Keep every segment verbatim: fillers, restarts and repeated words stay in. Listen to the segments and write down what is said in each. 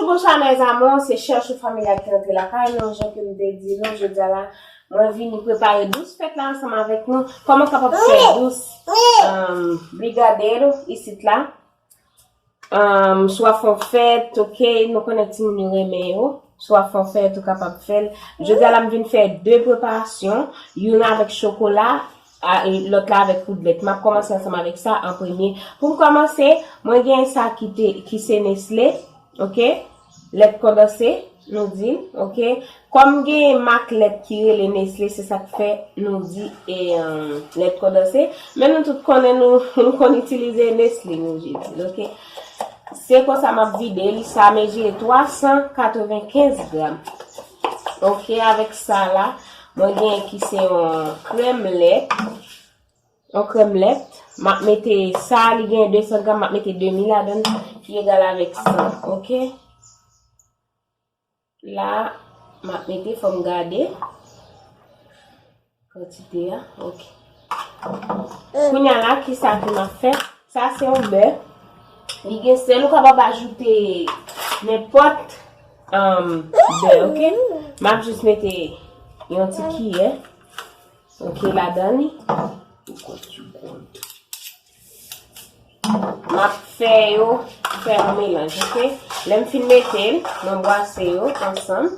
Bonswa mes amours, se Chèchou Family a ki rantre lakay nou, jan ke m te di nou, jodi a la, mwen vini prepare dous fèt la ansanm avèk nou. Kòman kapab fè dous, um, brigadeiro isit la? Um, swa fè yon fèt, ok, nou konnen timoun yo renmen yo. Swa fè yon fèt, ou kapab fè l. Jodi a la, m vin fè de preparasyon, youn avèk chokola, a, e lòt la avèk poud lèt. M ap kòmanse ansanm avèk sa an premye. Pou m kòmanse, mwen gen sa ki te, ki se Nestlé, ok? Lèt kondanse, nou di l, ok? Kòm gen mak lèt ki rele Nestlé, se sa k fè nou di e, um, lèt kondanse. Men nou tout konnen nou, nou konn itilize Nestlé, nou je di l, ok? Se konsa m ap vide li, sa mezire twa san katrevenkenz gram. Ok, avèk sa la, mwen gen ki se yon krèm lèt. Yon krèm lèt. M ap mete sa, li gen de san gram, m ap mete demi ladan l, ki egal avèk san, ok? La, m ap mete, fò m gade kantite a. Ok. Kounye a la, ki sa ke m ap fè? Sa se yon bè. Li gen sèl, ou kapab ajoute nenpòt, um, bè, ok? M ap jis mete yon ti kiyè, ok, ladan li. M ap fè yo fè yon melanj, ok? Lè m fin mete l, mwen bwase yo ansanm.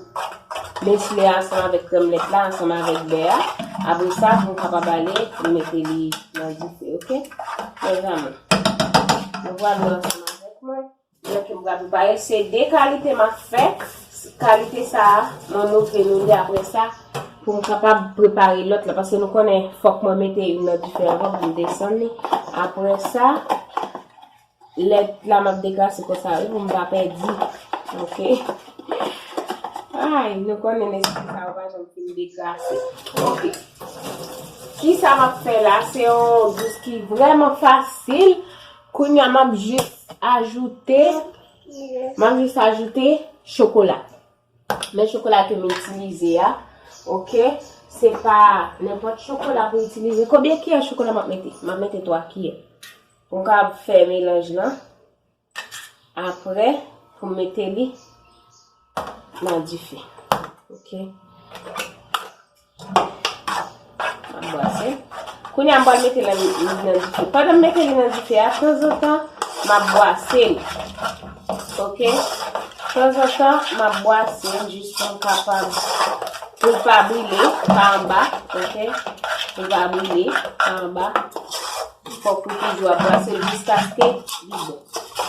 Nestlé a ansanm avèk krèm lèt la, ansanm avèk bè a. Apre sa, pou m kapab ale, pou m mete li nan dife, ok? Mes amours, nou pral wè ansanm avèk mwen. Jan ke m pral prepare, se de kalite m ap fè. Kalite sa a, mwen montre nou li apre sa, pou m kapab prepare lòt la, paske nou konnen fòk mwen mete youn nan dife avan pou m desann li. Apre sa, lèt la m ap degrase konsa, wi, pou m pa pèdi. Ok. Ay, nou konnen Nestlé sa yo pa janm fin degrase. Ok. Kisa m ap fè la? Se yon dous ki vrèman fasil. Kounye a, m ap jis ajoute, m ap jis ajoute chokola. Men chokola ke m itilize a, ok? Se pa nenpòt chokola pou itilize. Konbyen kiyè chokola m ap mete? M ap mete twa kiyè. Pou m kapab fè melanj lan. Apre, pou m mete li nan dife. Ok. M ap bwase. Kounye a, m pral mete l nan, nan dife. Pandan m mete li nan dife a, tanzantan, m ap bwase l. Ok? Tanzantan, m ap bwase l jis pou m kapab, pou l pa brile pa anba. Ok? Pou l pa brile pa anba. Fòk ou toujou ap bwase l jiskaske li bon.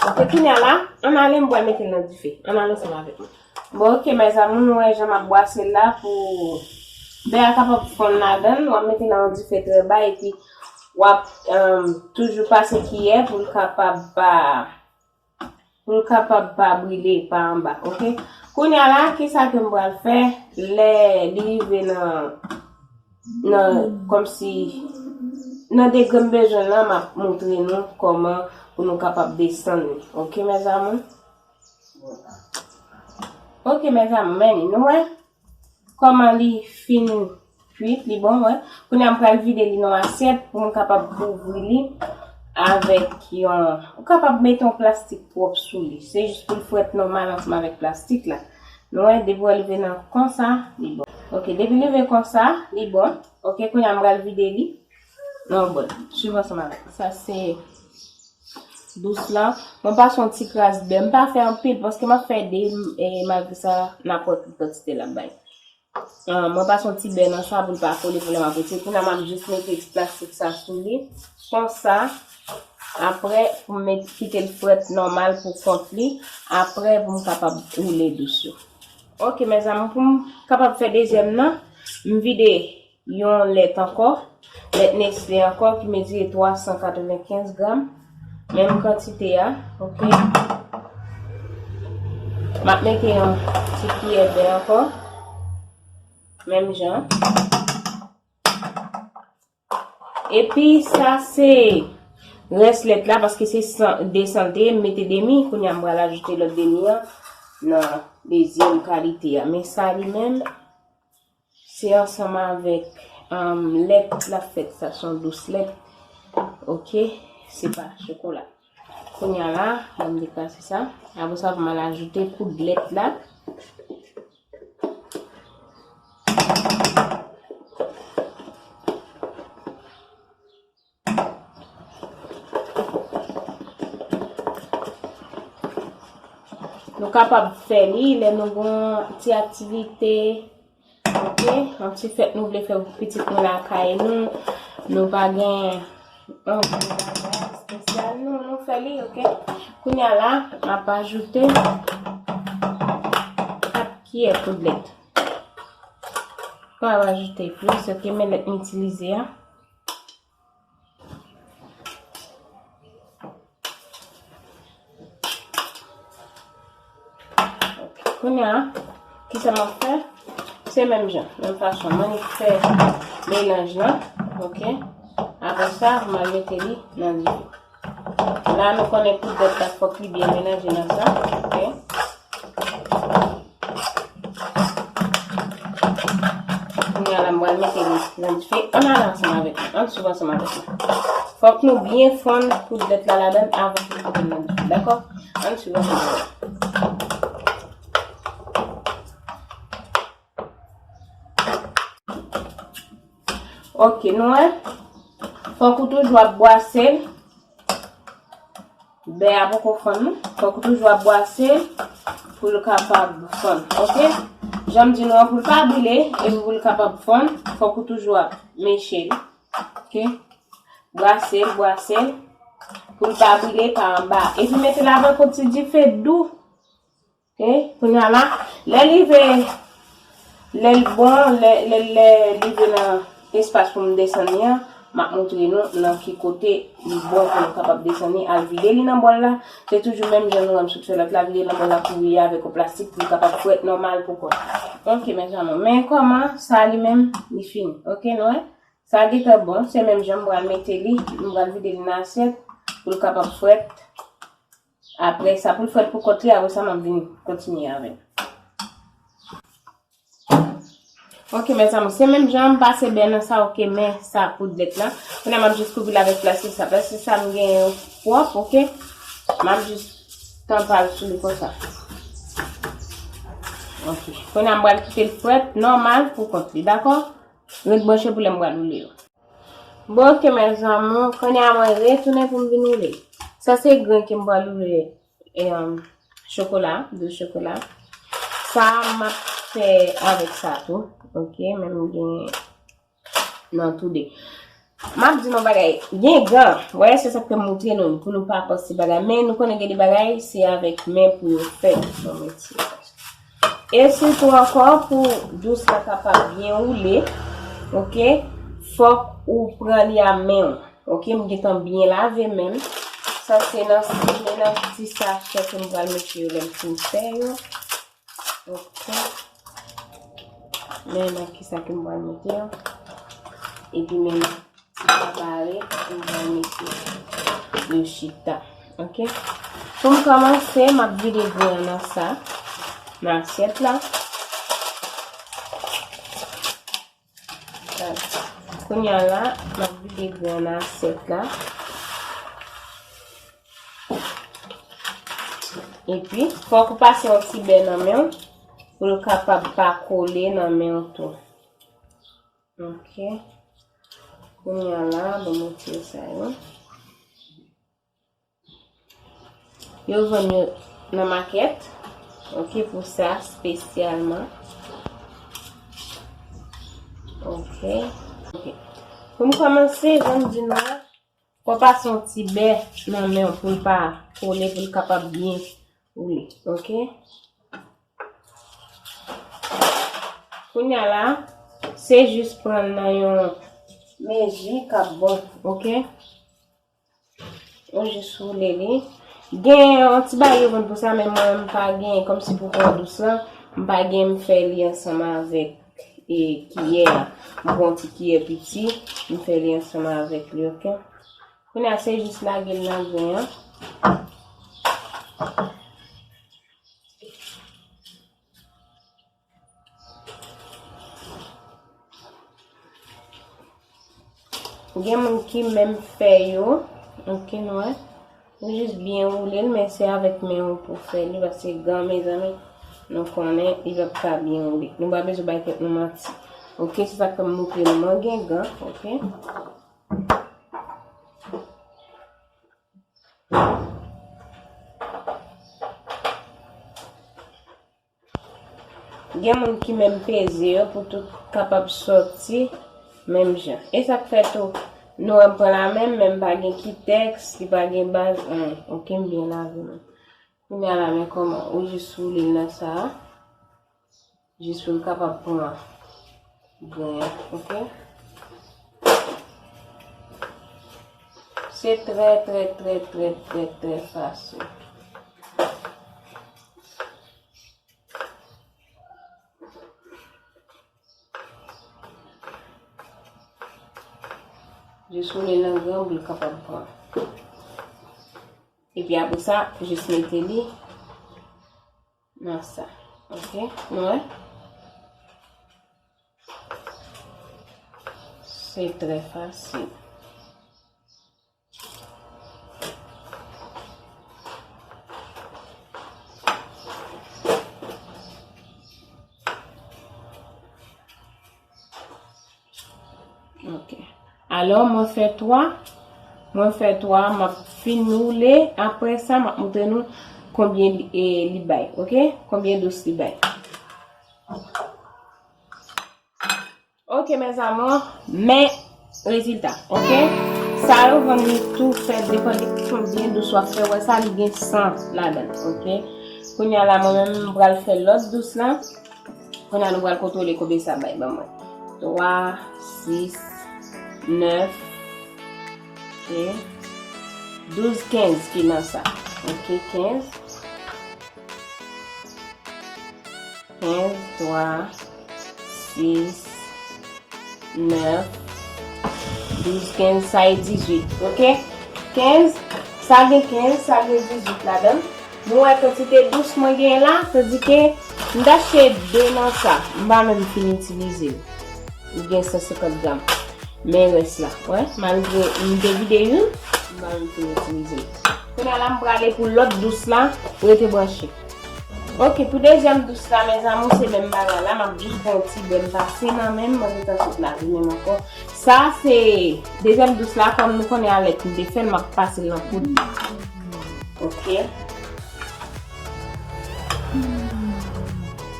Ok, kounye a la, ann ale, m pral mete l nan dife. Ann ale ansanm avèk mwen. Bon, ok, mes amours, nou wè jan m ap bwase l la pou bè a kapab fonn ladan l. W ap mete l nan yon dife trè ba epi w ap, um, toujou pase kiyè pou l kapab pa, pou l kapab pa brile pa anba, ok? Kounye a la, kisa ke m pral fè lè li rive nan, nan, kòmsi, nan degre m bezwen l lan, m ap montre nou kòman pou nou kapab desann li, ok, mes amours? Ok, mes amours, men li, nou wè kòman li fin kuit, li bon, wè. Kounye a, m pral vide li nan asyèt pou m kapab kouvri li avèk yon, ou kapab mete yon plastik pwòp sou li. Se jis pou l frèt nòmal ansanm avèk plastik la. Nou wè, depi w rive nan konsa, li bon. Ok, depi l rive konsa, li bon. Ok, kounye a, m pral vide li nan yon bòl. Swiv ansanm avèk mwen. Sa se dous lan. Mwen pase yon ti kras bè. M pa fè anpil paske m ap fè de, e malgre sa, n ap wè ki kantite l ap bay. Ah, mwen pase yon ti bè nan sa pou l pa kole pou lè m ap retire. Kounye a, m ap jis mete plastik sa sou li. Konsa, apre, pou m met, kite l frèt nòmal pou kont li. Apre, pou m kapab woule dous yo. Ok, mes amours, pou m kapab fè dezyèm nan, m vide yon lèt ankò, lèt Nestlé ankò ki mezire twa san katrevenkenz gram, menm kantite a, ok. M ap mete yon ti kiyè bè ankò, menm jan. Epi sa se rès lèt la, paske se san, de san l te ye, m mete demi, kounye a m pral ajoute lòt demi an nan dezyèm kalite a. Men sa li menm, se ansanm avèk, um, lèt l ap fèt, sa se yon dous lèt. Ok, se pa chokola. Kounye a la, ban m dekrase sa. Apre sa, pou m al ajoute poud lèt la. Nou kapab fè li lè nou gen yon ti aktivite, oke? Yon ti fèt nou vle fè pou pitit nou lakay nou. Nou pa gen yon gwo bagay espesyal, nou, nou fè li, oke? Kounye a la, m ap ajoute kat kiyè poud lèt. Pa ajoute plis, oke, men lèt m itilize a. Kounye a, kisa m ap fè? Se menm jan, menm fason. Mwen fè melanj lan, oke? Apre sa, m al mete li nan dife. La, nou konnen poud lèt la fòk li byen melanje nan sa, oke? Kounye a la, m pral mete li nan dife. Ann ale ansanm avèk mwen. Ann swiv ansanm avèk mwen. Fòk nou byen fonn poud lèt la ladan l avan pou nou mete l nan dife. Dakò? Ann swiv ansanm avèk mwen. Oke, nou wè. Fòk ou toujou ap bwase l. Bè a poko fonn non. Fòk ou toujou ap bwase l pou l kapab fonn. Oke? Jan m di nou an, pou l pa brile, epi pou l kapab fonn, fòk ou toujou ap meche l. Oke? Bwase l, bwase l. Pou l pa brile pa anba. Epi mete l avèk yon ti dife dou. Oke, kounye a la, lè li rive, lè l bon, lè, lè, lè li rive nan espas pou m desann li an, m ap montre nou nan ki kote li bon pou nou kapab desann li, al vide li nan bòl la. Se toujou menm jan nou wè m sot fè lòt la, vide l nan bòl la, kouvri avèk yon plastik pou l kapab frèt nòmal pou kont. Oke, mezanmi, men kòman sa li menm, li fini. Oke, nou wè? Sa gentan bon, se menm jan m pral mete li, m pral vide li nan asyèt pou l kapab frèt. Apre sa, pou l frèt pou kont li, apre sa, m ap vin kontinye avè l. Oke, mezanmi, se menm jan m pase bè nan sa, oke, men sa poud lèt la. Kounye a, m ap jis kouvri l avèk plastik sa. Plastik sa, m genyen pwòp, oke. M ap jis tanpe l sou li konsa. Oke. Kounye a, m pral kite l frèt nòmal pou kont li, dakò? Ret branche pou lè m pral woule yo. Bon, oke, mezanmi, kounye a mwen retounen pou m vin woule. Sa se grenn ke m pral woule, e, um, chokola, dous chokola. Sa m ap fè avèk sa tou, oke, men m gen nan toude. M ap di nou bagay, gen gan, wè, se sa k fè m montre nou, pou nou pa pase bagay, men nou konnen gen de bagay, se avèk men pou yo fèt, bon, mwen tire. E sitou ankò, pou dous la kapab byen woule, oke, fòk ou pran li a men w, oke, m gentan byen lave men m. Sa se nan, se nan ti sachè ke m pral mete yo lè m fin fè yo, oke. Men nan kisa ke m pral mete yo, epi men nan ti kabare, m pral mete yo chita. Oke. Pou m kòmanse, m ap vide grenn nan sa, nan asyèt la. Kounye a la, m ap vide grenn nan asyèt la. Epi, fòk ou pase yon ti bè nan men w, pou l kapab pa kole nan men w tou. Oke. Kounye a la, ban m retire sa yo. Yo vann yo nan makèt. Oke, pou sa, espesyalman. Oke. Oke. Pou m kòmanse, jan m di nou an, fò pase yon ti bè nan men w pou l pa kole, pou l kapab byen woule. Oke? Kounye a la, se jis pran l nan yon mezi k ap bon, oke? Ou jis woule li. Gen yon ti bagay yo vann pou sa, men mwen, m pa gen, kòmsi pou pran dous lan, m pa gen, m fè li ansanm avèk, e, kiyè a. M pran yon ti kiyè piti, m fè li ansanm avèk li, oke? Kounye a, se jis lage l nan grenn an. Gen moun ki menm fè yo, oke, nou wè. Ou jis byen woule l, men se avèk men w pou fè li, paske gan, mezanmi, nou konnen li p ap ka byen woule. Nou pa bezwen bay tèt nou manti. Oke, se sa k fè m montre nou. Mwen gen gan, oke? Gen moun ki menm peze yo pou tout kapab sòti menm jan. E sa k fè tou, nou wè m pran la menm, men m pa gen kitèks, li pa gen baz, anyen. Oke, m byen lave men. Kounye a la, men kòman, ou jis woule l nan sa a. Jis pou l kapab pran grenn, oke? Se trè, trè, trè, trè, trè, trè fasil. Jis woule nan grenn pou l kapab pran. Epi apre sa, jis mete li nan sa. Oke? Nou wè? Se trè fasil. Ok. Alò, mwen fè twa. Mwen fè twa, m ap fin woule. Apre sa, m ap montre nou konbyen li, e, li bay, ok? Konbyen dous li bay. Ok, mes amours, men rezilta, ok? Sa yo vann li tou fè, depann de konbyen dous w ap fè. Wè sa, li gen san ladan l, ok? Kounye a la, mwen menm, m pral fè lòt dous la. Kounye a, nou pral kontwole konbyen sa bay ban mwen. Twa, sis, nèf, ok? Douz, kenz ki nan sa. Ok, kenz. Kenz, twa, sis, nèf, douz, kenz, sa e dizuit, ok? Kenz, sa gen kenz, sa gen dizuit ladan l. Nou wè kantite dous mwen genyen la, tandike m t achte de nan sa, m pa menm fin itilize l. Li gen san senkant gram. Men rès la, wè, malgre m te vide youn, m pa menm fin itilize l. Kounye a la, m prale pou lòt dous la, rete branche. Ok, pou dezyèm dous la, mes amours, se menm bagay la, m ap jis pran yon ti bèl pase nan men m, mwen gentan sot lave men m ankò. Sa se dezyèm dous la, kòm nou konnen a lèt m te fè l, m ap pase l nan poud. Ok.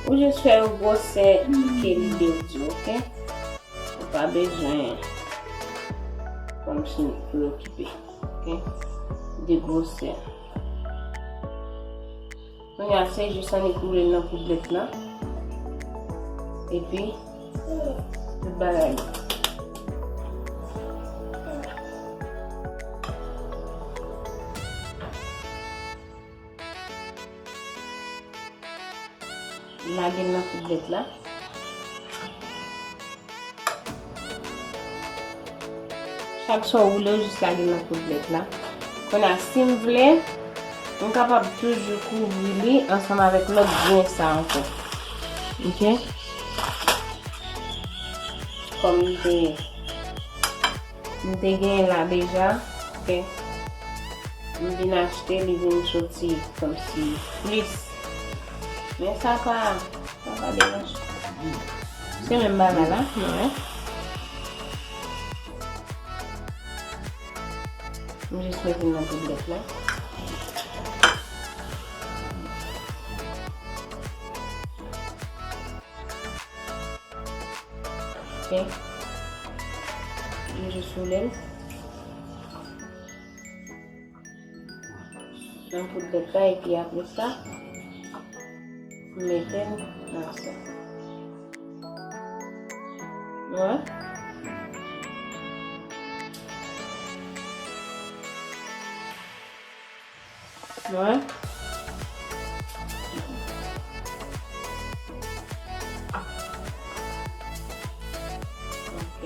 Ou jis fè yo gwosè ke li dwe di, ok? Ou pa bezwen kòmsi preokipe, ok? De gwosè. Kounye a, se jis annik woule l nan poudlèt la. Epi, tout bagay bon. Lage l nan poudlèt la. Chak sa w woule, w jis lage l nan poudlèt la. Kounye a, si m vle, m kapab toujou kouvri li ansanm avèk lòt grenn sa ankò. Ok? Kòm m te M te genyen la deja, ok. M vin achte, li vin soti kòmsi plis. Men sa pa, sa pa deranje. Se menm bagay la, nou wè. M jis mete l nan poudlèt la. Ok. M jis woule l nan poudlèt la, epi apre sa, m mete l nan sa. Wè. Mwen. Ok.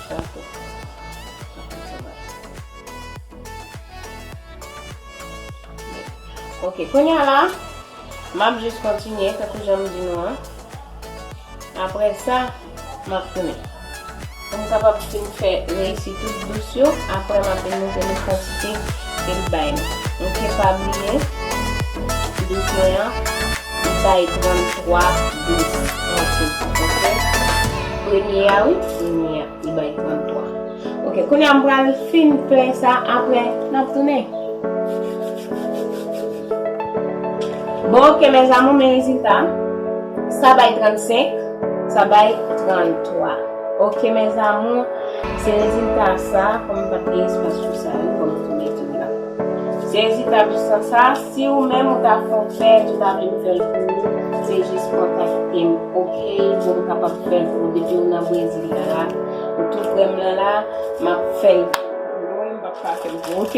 Sa tou. Ok, kounye a la, m ap jis kontinye, tankou jan m di nou an. Apre sa, m ap tounen. Pou m kapab fin fè reyisi tout dous yo, apre m ap vin montre nou kantite ke l bay nou. Ok, pa bliye, dous mwen an, li bay tranntwa dous an tou. Ok? Premye a, wi, premye a, li bay tranntwa. Ok, kounye a m pral fin plen sa, apre n ap tounen. Bon, ok, mes amours, men rezilta. Sa bay trannsenk, sa bay tranntwa. Ok, mes amours, se rezilta sa, kòm m pa t gen espas pou sa, wi, kòm m te mete l la. Se rezilta dous sa, si ou menm ou ta fè yon pèt, ou ta vle m fè l pou ou, se jis kontakte m, ok? Pou m kapab fè l pou ou. Depi ou nan Brezil la, la, ou tou prè m lan la, m ap fè l pou ou. M p ap pa fè l pou ou, ok?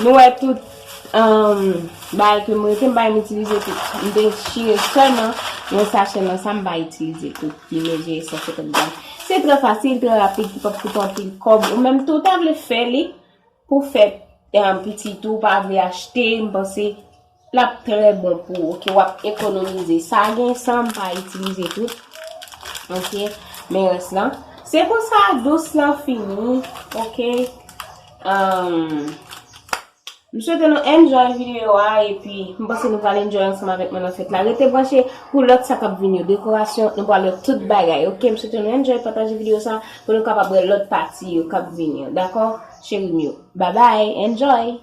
Nou wè tout, um, bagay ke m rete, m pa janm itilize tout. M te chire sèlman yon sachè nan sa, m pa itilize tout. Li mezire san senkant gram. Se trè fasil, trè rapid, ki p ap koute anpil kòb. Ou menm tou, ou ta vle fè li pou fèt, um, pitit ou, ou pa vle achte, m panse l ap trè bon pou ou, ok? W ap ekonomize. Sa gen san, m pa itilize tout. Ok? Men rès lan. Se konsa, dous lan fini. Ok? Um, m swete nou enjoy videyo a, epi m panse nou pral enjoy ansanm avèk mwen nan fèt la. Rete branche pou lòt sa k ap vini yo. Dekorasyon, nou pral wè tout bagay. Ok? M swete nou enjoy, pataje videyo sa pou nou kapab wè lòt pati yo k ap vini yo. Dakò? Cheri m yo. Bye bye. Enjoy.